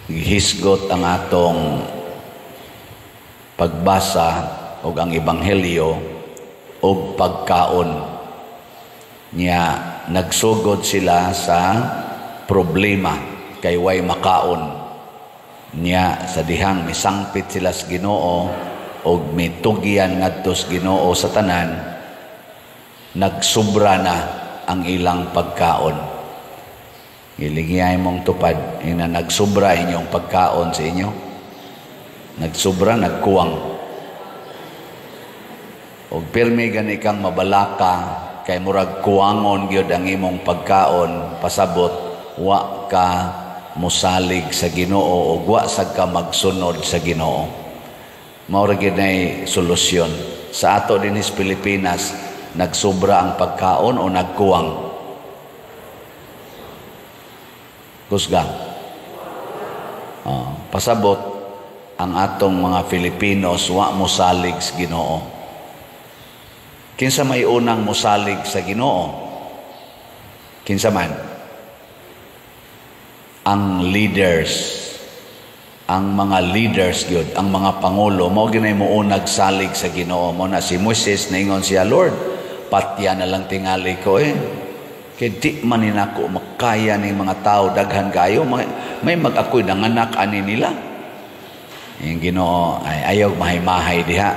Gihisgot ang atong pagbasa og ang ebanghelyo og pagkaon. Nya nagsugod sila sa problema kay way makaon. Nya sa dihang misangpit sila sa Ginoo og mitugyan ngadto sa Ginoo sa tanan, nagsubra na ang ilang pagkaon. Gilingiyay mong tupad, ina nagsubra inyong pagkaon sa inyo. Nagsubra, nagkuwang. Og pirmi gani kang mabalaka kay murag kuwangon gyud ang imong pagkaon, pasabot wa ka mosalig sa Ginoo ug wa sad ka magsunod sa Ginoo. Mao ra gyud nay solusyon. Sa ato dinhi sa Pilipinas, nagsubra ang pagkaon o nagkuwang? Kusga. Oh, pasabot ang atong mga Filipinos wa mosalig sa Ginoo. Kinsa may unang mosalig sa Ginoo? Kinsa man? Ang leaders, ang mga leaders gyud, ang mga pangulo, mao gyud nay mounag salig sa Ginoo. Mo na si Moises, naingon siya, "Lord, patya na lang tingali ko eh. Kay di man ni nako makaya ning mga tao, daghan kayo, may mag-ako'y nanganak ani nila." Yung Ginoo ay ayaw mahay-mahay diha.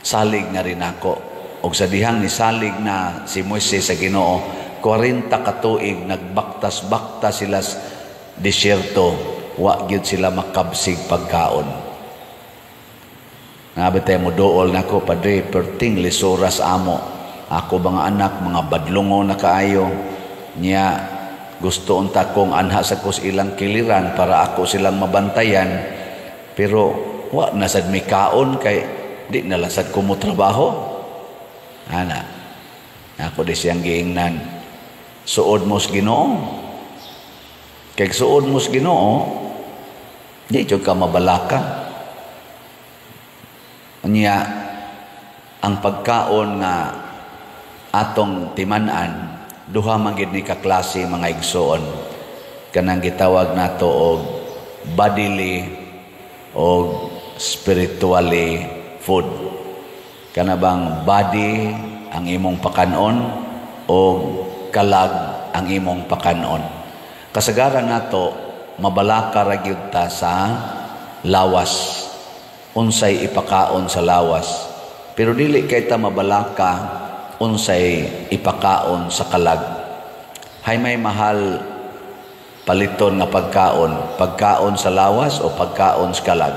Salig na rin ako. Og sa dihang nisalig na si Moises sa Ginoo, 40 ka tuig nagbaktas-baktas sila sa disyerto, wa gyud sila makabsig pagkaon. Nabi tayo mo dool nako, "Padre, perting lisuras amo. Ako mga anak, mga badlungo na kaayo. Nya, gusto unta kong anha sa kus ilang kiliran para ako silang mabantayan. Pero wa na sad mi kaon kay di na lang sad ko mo trabaho." Ana, ako di siyang giingnan, "Suod mo sa Ginoo. Kay suod mo sa Ginoo, di jud ka mabalaka." Unya, ang pagkaon nga atong timan-an, duha man gid ni ka klase, mga igsoon. Kanang gitawag nato og bodily og spiritually food. Kana bang body ang imong pakanon o kalag ang imong pakanon. Kasagaran nato mabalaka ra gyud ta sa lawas. Unsay ipakaon sa lawas. Pero dili kay ta mabalaka unsay ipakaon sa kalag. Hay may mahal paliton nga pagkaon, pagkaon sa lawas o pagkaon sa kalag?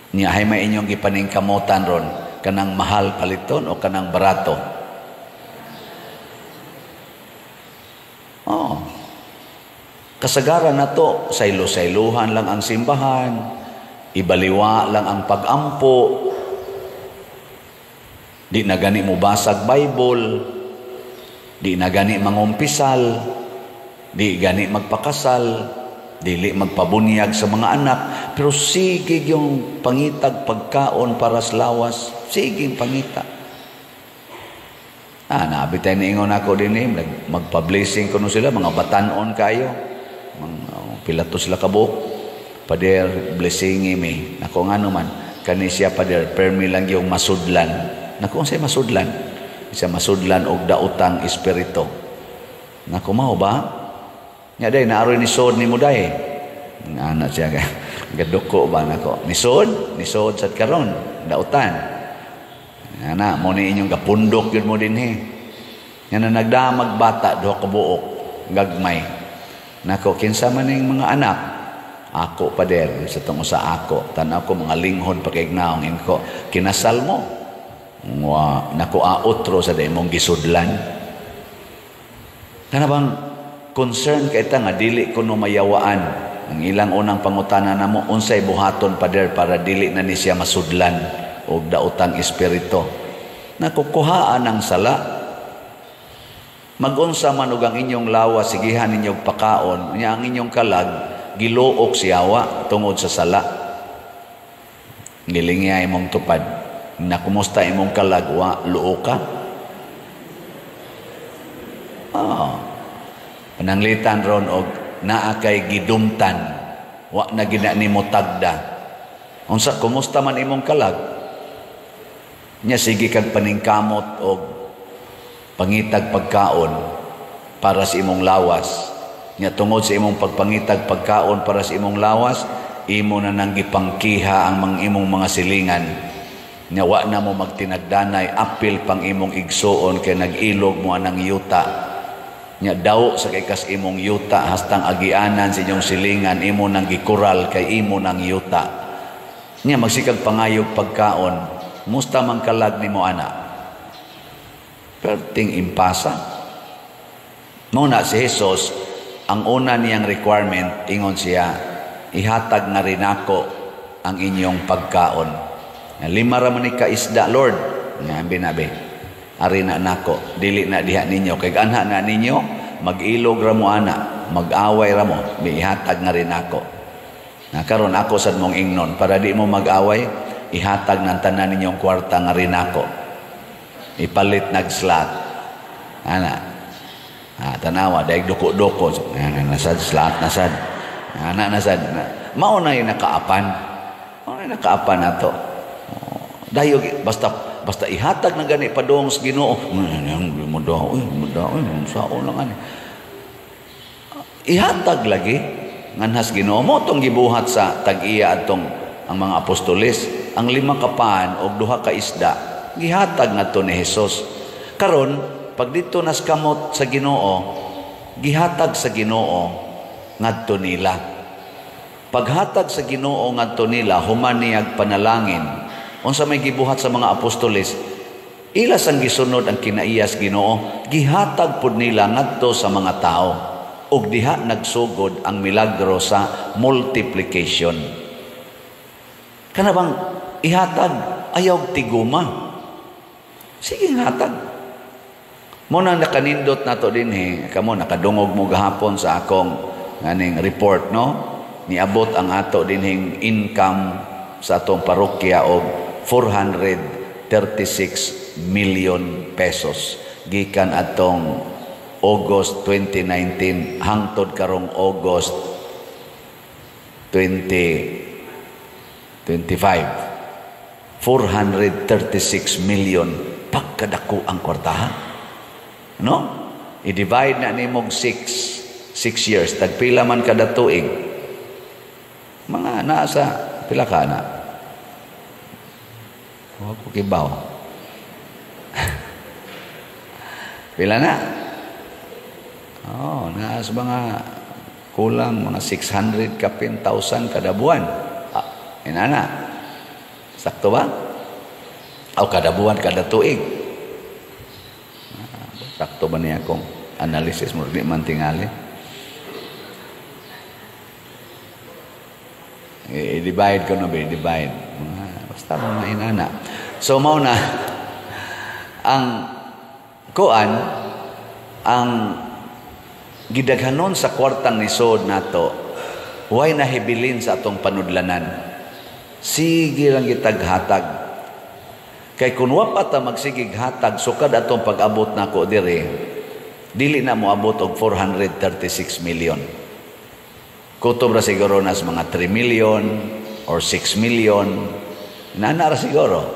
Niya hay may inyong gipaningkamutan ron, kanang mahal paliton o kanang barato? Oh. Kasagaran na to, saylo-sayluhan lang ang simbahan, ibaliwa lang ang pag-ampo, di na gani mo basag Bible, di na gani mangumpisal, di gani magpakasal, dili magpabunyag sa mga anak, pero sige yung pangitag pagkaon para sa lawas, sige pangita. Ah, naabi tayo niingon ako din eh, magpa-blessing ko no sila, mga batanon kayo, mga pila to sila kabuok. "Pader, blessing mi." Nako, nga naman, kani siya, pader, permi lang yung masudlan. Nako, unsay masudlan? Siya masudlan og daotang espiritu. Nako, mao ba? Nya day naaroy ni sod ni mo day. Ana siya gaduko ba nako. Ni sod, ni sod sad karon, daotan. Ana mo ni inyong gapundok yun mo dinhi. Nga na nagdamag bata duha ka buok gagmay. Nako, kinsa man ning mga anak? "Ako, pader," sa tong usa ako. Tan-aw ko mga linghod pa kay gnaong inko. "Kinasal mo?" "Wa." Nako, aotro sa day mong gisudlan. Kana bang concern kay ta nga dili kuno mayawaan. Ang ilang unang pangutana namo, "Unsay buhaton, pader, para dili na ni siya masudlan og daotang espiritu?" Nakukuhaan ang sala. Magunsa man og ang inyong lawas sigihan ninyong pakaon, nya ang inyong kalag giluok siyawa tungod sa sala. Gilingya imong tupad. Na kumusta imong kalag, wa luo ka? Ah. Pananglitan ron og naa kay gidumtan, wa na gina nimo tagda. Unsa, kumusta man imong kalag? Nya sige kag paningkamot og pangitag pagkaon para sa imong lawas. Nya tungod sa imong pagpangitag pagkaon para sa imong lawas, imo na nang gipangkiha ang mga imong mga silingan. Nya wa na mo magtinagdanay, apil pang imong igsuon kay nag-ilog mo anang yuta. Nya daw sa kay kas imong yuta hastang agianan sa inyong silingan, imo nang gikural kay imo nang yuta. Nya magsikag pangayog pagkaon, musta man kalag nimo ana? Perting impasa. Mao na si Jesus, ang una niyang requirement, ingon siya, ihatag na rin ako ang inyong pagkaon. Lima ra man ni ka isda, Lord. Nga binabi. Ari na nako, dili na diha ninyo kay anha na ninyo, mag-ilog ra mo ana, mag-away ra mo, ihatag na rin ako. Na karon ako sad mong ingnon para di mo mag-away, ihatag ng tanan ninyong kwarta nga rin ako. Ipalit nag-slot. Ana. Ah, tanawa daig duko-duko. Ana nasad slot nasad. Ana nasad. Mao na yung nakaapan. Mao na yung nakaapan nato. Dayog basta ihatag na gani padung sa Ginoo. Mo daw, mo daw, saon lang ani. Ihatag lagi nganhas Ginoo mo tong gibuhat sa tag-iya atong ang mga apostoles, ang 5 ka pan og 2 ka isda gihatag ngadto ni Hesus. Karon pag dito nas kamot sa Ginoo, gihatag sa Ginoo ngadto nila. Paghatag sa Ginoo ngadto nila, human niyag panalangin. Unsa may gibuhat sa mga apostoles, ila sang gisunod ang kinaiyas Ginoo, gihatag pud nila ngadto sa mga tao. Ug diha nagsugod ang milagro sa multiplication. Kana bang ihatag ayaw tiguma? Sige, hatag. Mo nang nakanindot nato dinhi, kamo nakadungog mo gahapon sa akong nganing report, no? Niabot ang ato dinhing income sa atong parokya og 436 million pesos gikan atong August 2019 hangtod karong August 2025. 436 million pagkadako ang kwartahan, no? I-divide na nimog 6 years, tagpila man kada tuig, mga nasa pila ka na? Wa ko kibaw. Pila na? Oh, nasa mga kulang mga 600 kapin thousand kada buwan. Ah, inana. Sakto ba? O kada buwan, kada tuig. Ah, sakto ba niya akong analysis mo? Di man tingali. I-divide ko na ba? I-divide. Basta mga inana. So, mao na ang kuan, ang gidaghanon sa kwartang nisod nato, way nahibilin sa atong panudlanan. Sige lang gitaghatag. Kay kun wa pa ta magsigig hatag sukad atong pag-abot nako diri, dili na moabot og 436 million. Kutob ra siguro nas mga 3 million or 6 million. Nana ra siguro.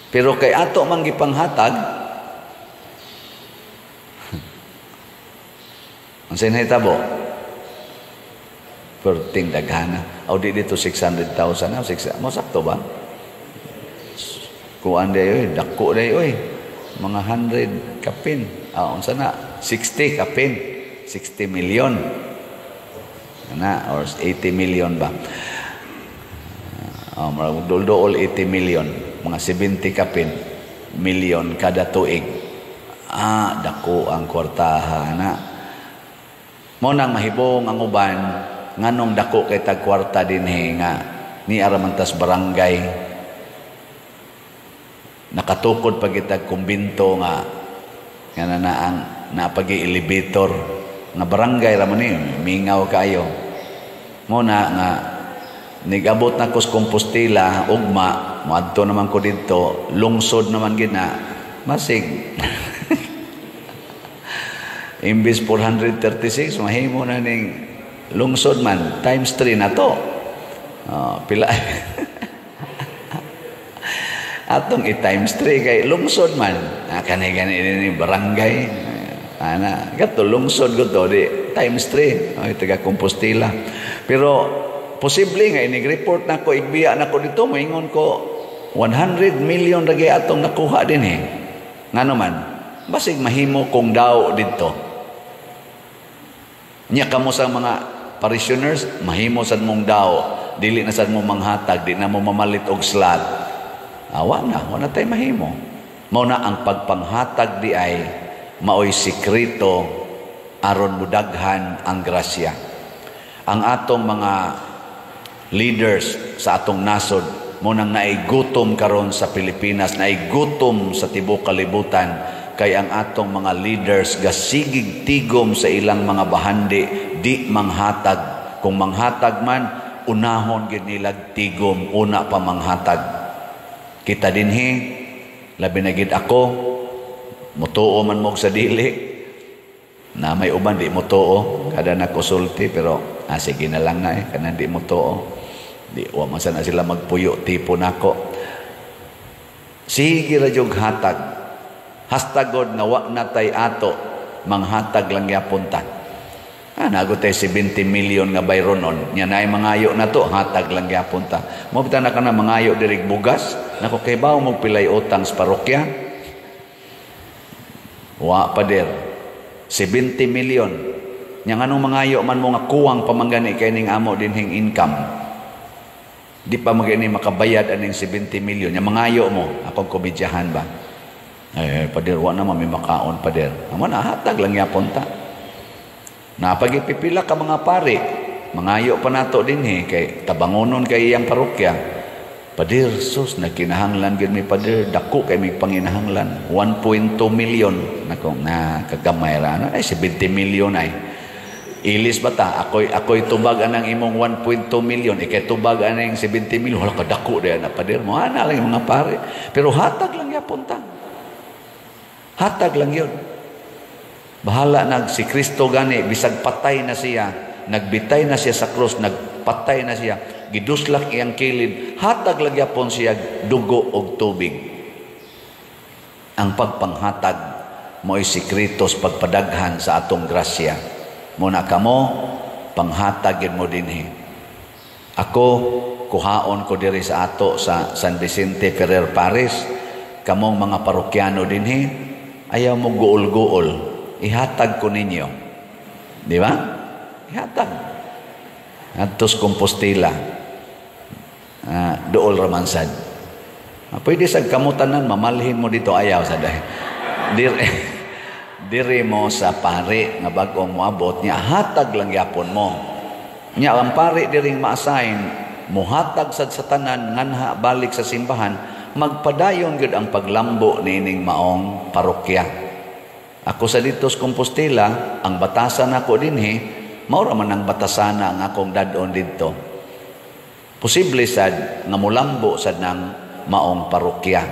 Pero kay ato man gipanghatag, unsay nahitabo? Perting daghana. Aw di dito 600,000 na, 6, mo sakto ba? Kuan day oy, dako day oy. Mga 100 kapin. Ah, unsa na? 60 kapin. 60 million. Na, or 80 million ba? Oh, murag dol-dool 80 million, mga 70 kapin million kada tuig. Ah, dako ang kwartaha na. Mo nang mahibong ang uban nganong dako kay tag kwarta dinhi nga ni aramantas barangay. Nakatukod pag itag kumbinto nga nga na ang napagi elevator nga barangay ra man ni mingaw kayo. Mo na nga nigabot na kos Compostela ugma moadto naman ko didto, lungsod naman gina masig. Imbis 436, mahimo na ning lungsod man times 3 na to. Pila atong i-times 3 kay lungsod man. Ah, kani gani ni barangay. Ana, kato lungsod ko to di times 3. Ay, taga Compostela. Pero posible nga inig report nako, igbiya nako dito, moingon ko 100 million ra atong nakuha din eh. Ngano man, basig mahimo kong daw didto. Nya kamo sa mga parishioners, mahimo sad mong daw, dili na sad mo manghatag, di na mo mamalit og slot. Awa na, wala tay mahimo. Mao na ang pagpanghatag di ay maoy sikreto aron mudaghan ang grasya. Ang atong mga leaders sa atong nasod mo nang naigutom karon sa Pilipinas, naigutom sa tibuok kalibutan, kay ang atong mga leaders gasigig tigom sa ilang mga bahandi, di manghatag. Kung manghatag man, unahon gid nila tigom una pa manghatag. Kita dinhi, labi na gid ako, mutuo man mo sa dili, na may uban di mutuo, kada na kusulti, pero sige na lang na eh, kanang di mutuo. Di, wa man sana sila magpuyo, tipo nako. Sige ra jud hatag. Hastagod nga wa na tay ato, manghatag lang yapon ta. Nago tay 70 million nga bayronon, nya naay mangayo na to, hatag lang yapon ta. Mo bitaw na kana mangayo dirig bugas, nako kay bawo mo pilay utang sa parokya. Wa pader. 70 million. Nya nganong mangayo man mo nga kuwang pamanggani kay ning amo dinhing income. Di pa magani makabayad aning 70 million. Nya mangayo mo, akong komedyahan ba? Eh, pader, wa naman may makaon, pader. Amo na, hatag lang yapon ta. Napagipipila ka mga pare, mangayo pa nato dinhi kay tabangonon kay iyang parokya. Pader, sus, nagkinahanglan gid mi, pader, dako kay mi panginahanglan. 1.2 million. Nako, na kagamay ra ano, ay 70 million ay. Ilis ba ta? Ako'y tubag anang imong 1.2 million, ikay tubag anang 70 million. Wala ka dako diyan na, pader mo. Ana lang yung mga pare. Pero hatag lang yapon ta. Hatag lang yun. Bahala nag si Kristo gani, bisag patay na siya, nagbitay na siya sa krus, nagpatay na siya, giduslak iyang kilid, hatag lang yapon siya dugo og tubig. Ang pagpanghatag mo'y sikreto sa pagpadaghan sa atong grasya. Muna kamo, panghatag yun mo dinhi. Ako, kuhaon ko diri sa ato sa San Vicente Ferrer Parish, kamong mga parokyano dinhi, ayaw mo guol-guol, ihatag ko ninyo. Di ba? Ihatag. Adtos Compostela. Dool ramansad. Pwede sa kamutanan, mamalhin mo dito, ayaw sa dahil. Dire mo sa pare nga bag-ong moabot niya, hatag lang yapon mo. Nya ang pare diring ma-assign, muhatag sad sa tanan nganha balik sa simbahan, magpadayon gyud ang paglambo niining maong parokya. Ako sa dito sa Compostela, ang batasan nako dinhi, mao ra man ang batasana ang akong dad-on didto. Posible sad nga mulambo sad nang maong parokya.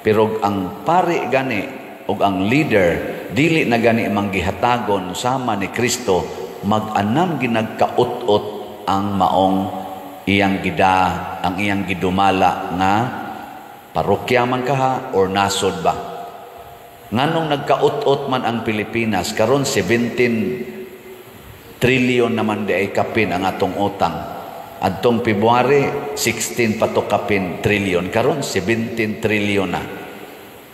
Pero ang pare gani ug ang leader dili na gani manggihatagon sama ni Kristo, mag-anam ginagkaut-ot ang maong iyang gida, ang iyang gidumala nga parokya man kaha or nasod ba. Nganong nagkaut-ot man ang Pilipinas karon, 17 trillion naman di ay kapin ang atong utang. Adtong February 16 pa to kapin trillion, karon 17 trillion na.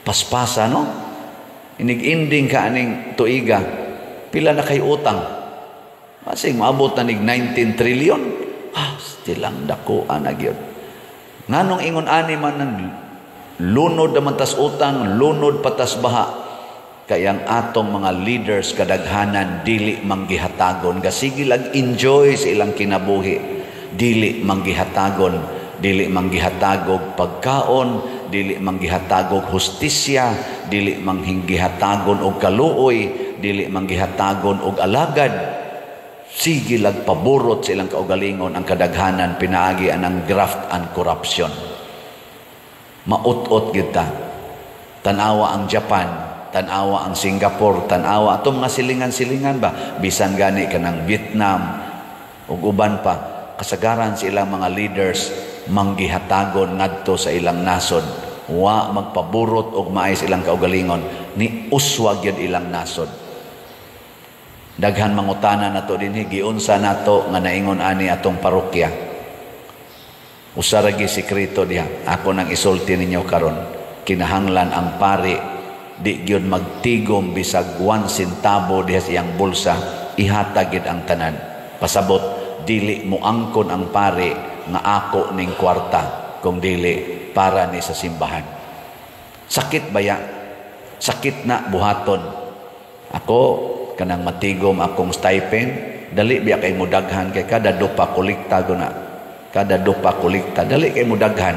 Paspasa no? Inig-ending ka aning tuiga, pila na kay utang? Masing maabot na nig 19 trillion. Still ang dako ana gyud. Nganong ingon ani man ng lunod naman tas utang, lunod patas baha. Kaya ang atong mga leaders kadaghanan dili manggihatagon, gasigi lag enjoy sa ilang kinabuhi. Dili manggihatagon, dili manggihatagog pagkaon, dili manggihatagog hustisya, dili manggihatagon og kaluoy, dili manggihatagon og alagad. Sige lag paborot sa ilang kaugalingon ang kadaghanan pinaagi anang graft and corruption. Maut-ot kita. Tanawa ang Japan, Tanawa ang Singapore, tanawa atong mga silingan-silingan ba, bisan gani kanang Vietnam ug uban pa, kasagaran sa ilang mga leaders manggihatagon ngadto sa ilang nasod. Wa magpaburot og maay sa ilang kaugalingon, ni uswag gyud ilang nasod. Daghan mangutana nato dinhi, giunsa nato nga naingon ani atong parokya? Usa ra gyud sekreto diha. Ako nang isulti ninyo karon. Kinahanglan ang pari di gyud magtigom bisag 1 sentabo diha sa iyang bulsa, ihatag gyud ang tanan. Pasabot, dili mo angkon ang pari nga ako ning kwarta kung dili para ni sa simbahan. Sakit baya? Sakit na buhaton. Ako kanang matigom akong stipend, dali biya kay mo daghan kay kada dupa kolekta na. Kada dupa kolekta, dali kay mo daghan.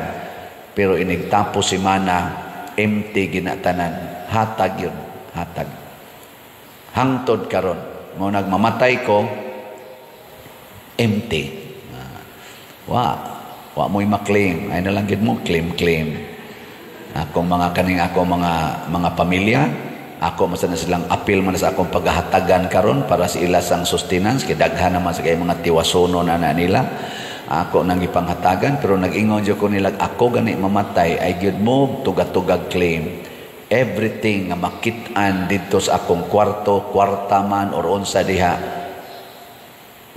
Pero inig tapos semana, empty ginatanan. Hatag yun, hatag. Hangtod karon, mo nagmamatay ko, empty. Wa mo'y maklaim. Ay na lang gid mo claim claim. Akong mga kaning ako mga pamilya, ako man na silang apil man sa akong paghahatagan karon para sa ila sang sustenance kay daghan naman sa kay mga tiwasono na na nila. Ako nang gipanghatagan, pero nag-ingon jud ko nila, ako gani mamatay ay gyud mo tuga-tugag claim everything nga makit-an didto sa akong kwarto, kwarta man or unsa diha,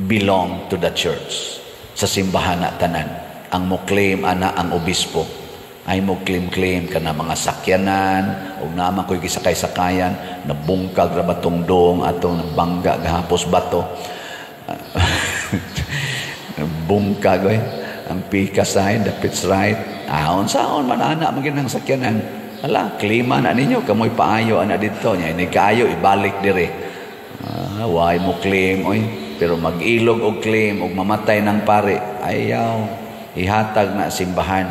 belong to the church. Sa simbahan na tanan. Ang mo claim ana ang obispo. Ay mo claim-claim ka na mga sakyanan ug naman ko'y gisakay-sakayan, nabungkag ra batong dong atong bangga gahapos bato. Bungkag oy. Ang pikas ay dapit right. Ah, unsaon man ana man sakyanan? Ala, klima na ninyo, kamoy paayo ana dito. Nya ini kaayo ibalik dire. Ah, why mo claim oy? Pero mag-ilog og claim og mamatay ng pare, ayaw, ihatag na simbahan.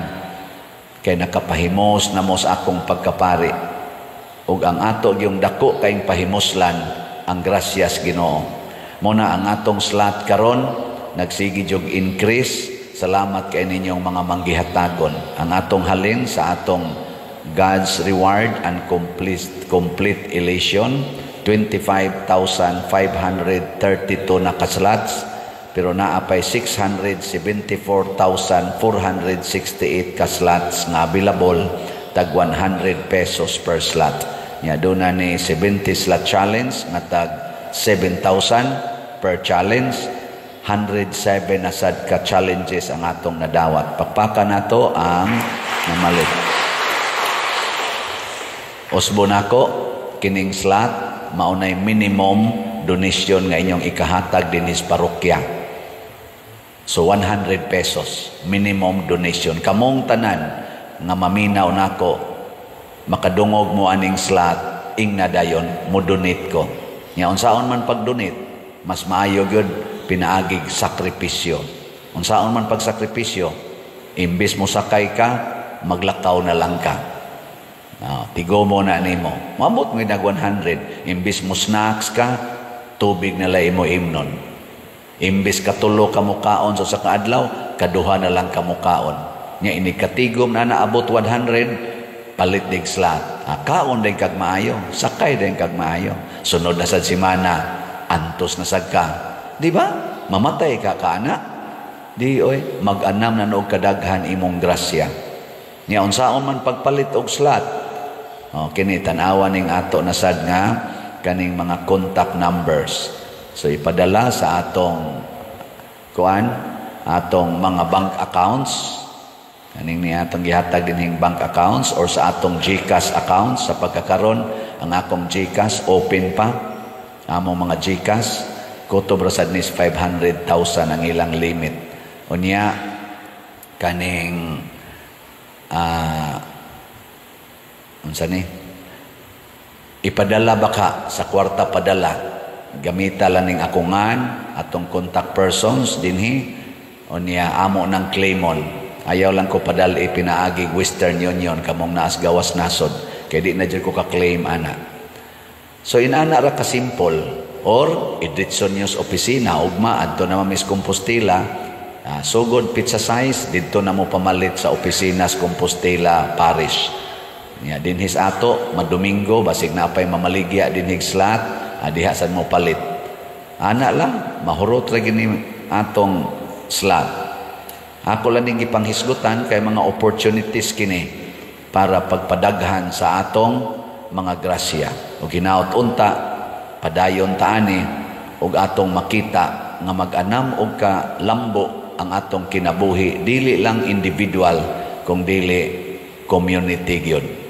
Kay nakapahimos na mo sa akong pagkapari. Ug ang ato yung dako kayong pahimuslan ang grasyas Ginoo. Muna ang atong slot karon nagsigi jog increase. Salamat kay ninyong mga manggihatagon. Ang atong halin sa atong God's reward and complete elation, 25,532 na kaslots, pero naa pay 674,468 kaslots nga available, tag 100 pesos per slot. Nya doon na ni 70 slot challenge nga tag 7,000 per challenge. 107 na sad ka challenges ang atong nadawat. Pakpaka nato ang namalit. Usbo nako kining slot maunay minimum donation nga inyong ikahatag dinhi sa parokya. So 100 pesos minimum donation. Kamong tanan nga maminaw nako, makadungog mo aning slot, ing na dayon mo donate ko. Nya unsaon man pag-donate, mas maayo gyud pinaagig sakripisyo. Unsaon man pagsakripisyo, imbis mo sakay ka, maglakaw na lang ka. Tigo mo na nimo. Maabot mo nag 100. Imbis mo snacks ka, tubig na lang imo imnon. Imbis katulo ka mukaon sa kaadlaw, kaduha na lang ka mukaon. Nya ini katigom na naabot 100, palit dig slot. Ah, kaon din kag maayo, sakay din kag maayo. Sunod na sad simana, antos na sad ka. Di ba? Mamatay ka kaana. Di oy, mag-anam na noog kadaghan imong grasya. Nya unsaon man pagpalit og slot? Oh, kini tan-awa ning ato na sad nga kaning mga contact numbers. So ipadala sa atong kuan, atong mga bank accounts, kaning ni atong gihatag dinhing bank accounts or sa atong GCash accounts. Sa pagkakaron ang akong GCash open pa. Among mga GCash kutob ra sad nis 500,000 ang ilang limit. Unya kaning unsa ni, ipadala baka sa kwarta padala, gamita lang ning akungan atong contact persons dinhi. Unya amo ng claimon. Ayaw lang ko padala pinaagi Western Union kamong naas gawas nasod kay di na jud ko ka-claim ana. So inana ra ka simple, or idritso niyo sa opisina ugma adto na Miss Compostela. Sugod pizza size didto na mo pamalit sa opisina sa Compostela Parish. Nya dinhi sa ato, madomingo, basig naa pay mamaligya dinhig slot, diha sad mo palit. Ana lang, mahurot ra gini atong slot. Ako lang ning gipanghisgutan kay mga opportunities kini para pagpadaghan sa atong mga grasya. Ug hinaot unta padayon ta ani ug atong makita nga mag-anam og kalambo ang atong kinabuhi, dili lang individual kung dili community gyud.